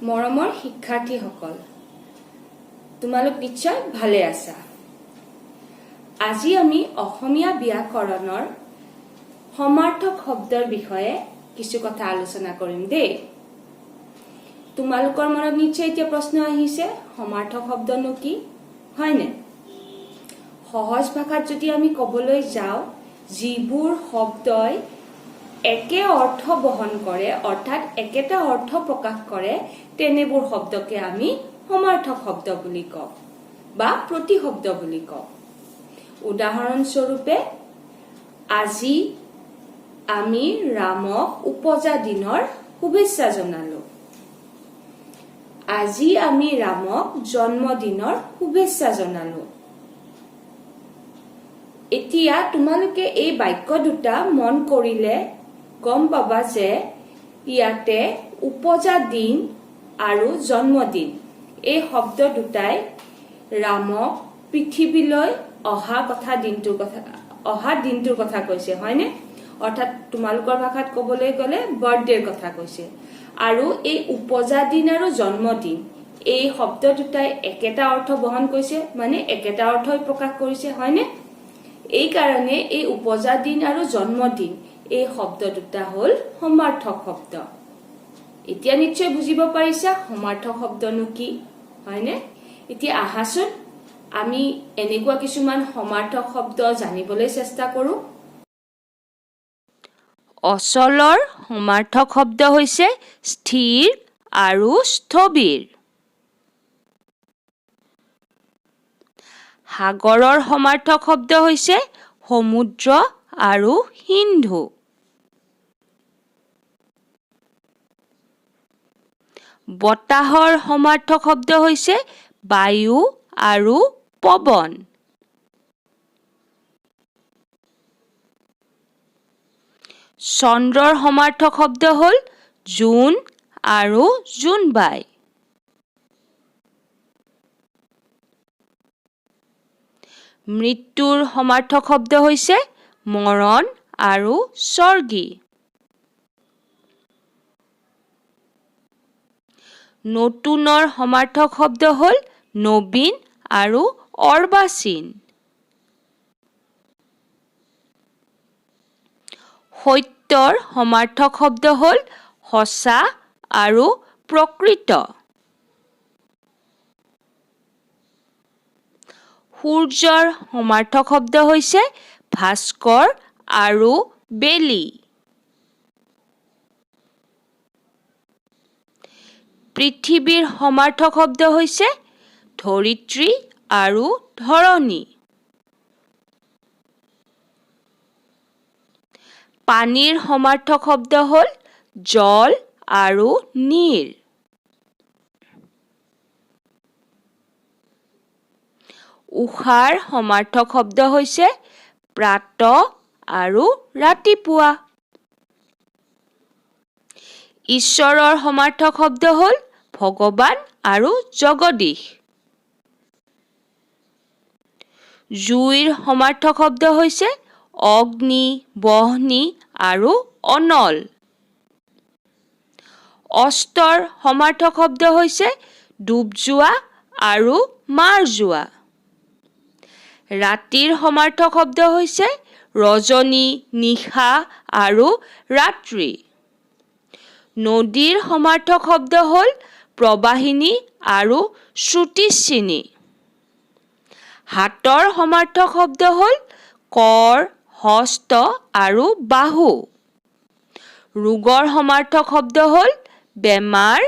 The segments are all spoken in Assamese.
মৰমৰ শিক্ষাৰ্থীসকল, তোমালোক নিশ্চয় ভালে আছা। আজি আমি অসমীয়া ব্যাকৰণৰ সমাৰ্থক শব্দৰ বিষয়ে কিছু কথা আলোচনা কৰিম দেই। তোমালোকৰ মনত নিশ্চয় এতিয়া প্ৰশ্ন আহিছে, সমাৰ্থক শব্দনো কি, হয়নে? সহজ ভাষাত যদি আমি ক'বলৈ যাওঁ, যিবোৰ শব্দই একে অৰ্থ বহন কৰে, অৰ্থাৎ একেটা অৰ্থ প্ৰকাশ কৰে, তেনেবোৰ শব্দকে আমি সমাৰ্থক শব্দ বুলি কওঁ বা প্ৰতিশব্দ বুলি কওঁ। উদাহৰণস্বৰূপে, আজি আমি ৰামক উপজা দিনৰ শুভেচ্ছা জনালো। আজি আমি ৰামক জন্মদিনৰ শুভেচ্ছা জনালো। এতিয়া তোমালোকে এই বাক্য দুটা মন কৰিলে গম পাবা যে ইয়াতে উপজা দিন আৰু জন্মদিন এই শব্দ দুটাই ৰামক পৃথিৱীলৈ অহা দিনটোৰ কথা কৈছে, হয়নে? অৰ্থাৎ তোমালোকৰ ভাষাত ক'বলৈ গ'লে বাৰ্থডেৰ কথা কৈছে। আৰু এই উপজা দিন আৰু জন্মদিন এই শব্দ দুটাই একেটা অৰ্থ বহন কৰিছে, মানে একেটা অৰ্থই প্ৰকাশ কৰিছে, হয়নে? এই কাৰণে এই উপজা দিন আৰু জন্মদিন এই শব্দ দুটা হ'ল সমাৰ্থক শব্দ। এতিয়া নিশ্চয় বুজিব পাৰিছা সমাৰ্থক শব্দনো কি, হয়নে? এতিয়া আহাচোন, আমি এনেকুৱা কিছুমান সমাৰ্থক শব্দ জানিবলৈ চেষ্টা কৰোঁ। অচলৰ সমাৰ্থক শব্দ হৈছে স্থিৰ আৰু স্থবিৰ। সাগৰৰ সমাৰ্থক শব্দ হৈছে সমুদ্ৰ আৰু সিন্ধু। বতাহৰ সমাৰ্থক শব্দ হৈছে বায়ু আৰু পৱন। চন্দ্ৰৰ সমাৰ্থক শব্দ হ'ল জোন আৰু জোনবাই। মৃত্যুৰ সমাৰ্থক শব্দ হৈছে মৰণ আৰু স্বৰ্গী। নতুনৰ সমাৰ্থক শব্দ হ'ল নবীন আৰু অৰ্বাচীন। সত্যৰ সমাৰ্থক শব্দ হ'ল সঁচা আৰু প্ৰকৃত। সূৰ্যৰ সমাৰ্থক শব্দ হৈছে ভাস্কৰ আৰু বেলি। পৃথিৱীৰ সমাৰ্থক শব্দ হৈছে ধৰিত্ৰী আৰু ধৰণী। পানীৰ সমাৰ্থক শব্দ হ'ল জল আৰু নীৰ। উষাৰ সমাৰ্থক শব্দ হৈছে প্ৰাত আৰু ৰাতিপুৱা। ঈশ্বৰৰ সমাৰ্থক শব্দ হ'ল ভগৱান আৰু জগদীশ। জুইৰ সমাৰ্থক শব্দ হৈছে অগ্নি, বহ্নি আৰু অনল। অস্ত্ৰৰ সমাৰ্থক শব্দ হৈছে ডুব যোৱা আৰু মাৰ যোৱা। ৰাতিৰ সমাৰ্থক শব্দ হৈছে ৰজনী, নিশা আৰু ৰাত্ৰি। নদীৰ সমাৰ্থক শব্দ হ'ল প্ৰবাহিনী আৰু শ্ৰুতিস্বিনী। হাতৰ সমাৰ্থক শব্দ হ'ল কৰ, হস্ত আৰু বাহু। ৰোগৰ সমাৰ্থক শব্দ হ'ল বেমাৰ,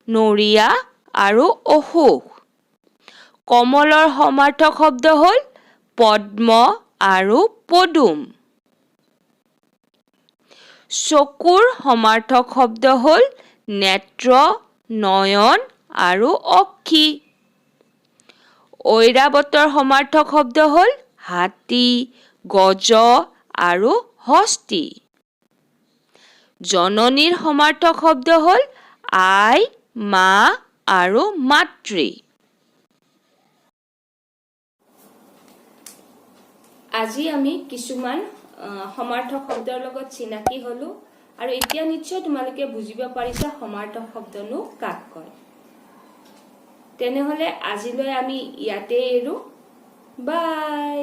নৰিয়া আৰু অসুখ। কমলৰ সমাৰ্থক শব্দ হ'ল পদ্ম আৰু পদুম। চকুৰ সমাৰ্থক শব্দ হ'ল নেত্ৰ, নয়ন আৰু অক্ষি। ঐৰাৱতৰ সমাৰ্থক শব্দ হ'ল হাতী, গজ আৰু হস্তী। জননীৰ সমাৰ্থক শব্দ হ'ল আই, মা আৰু মাতৃ। আজি আমি কিছুমান সমাৰ্থক শব্দৰ লগত চিনাকি হ'লো। আৰু এতিয়া নিশ্চয় তোমালোকে বুজিব পাৰিছা সমাৰ্থক শব্দনো কাক কয়। তেনেহলে আজিলৈ আমি ইয়াতে এৰো। বাই।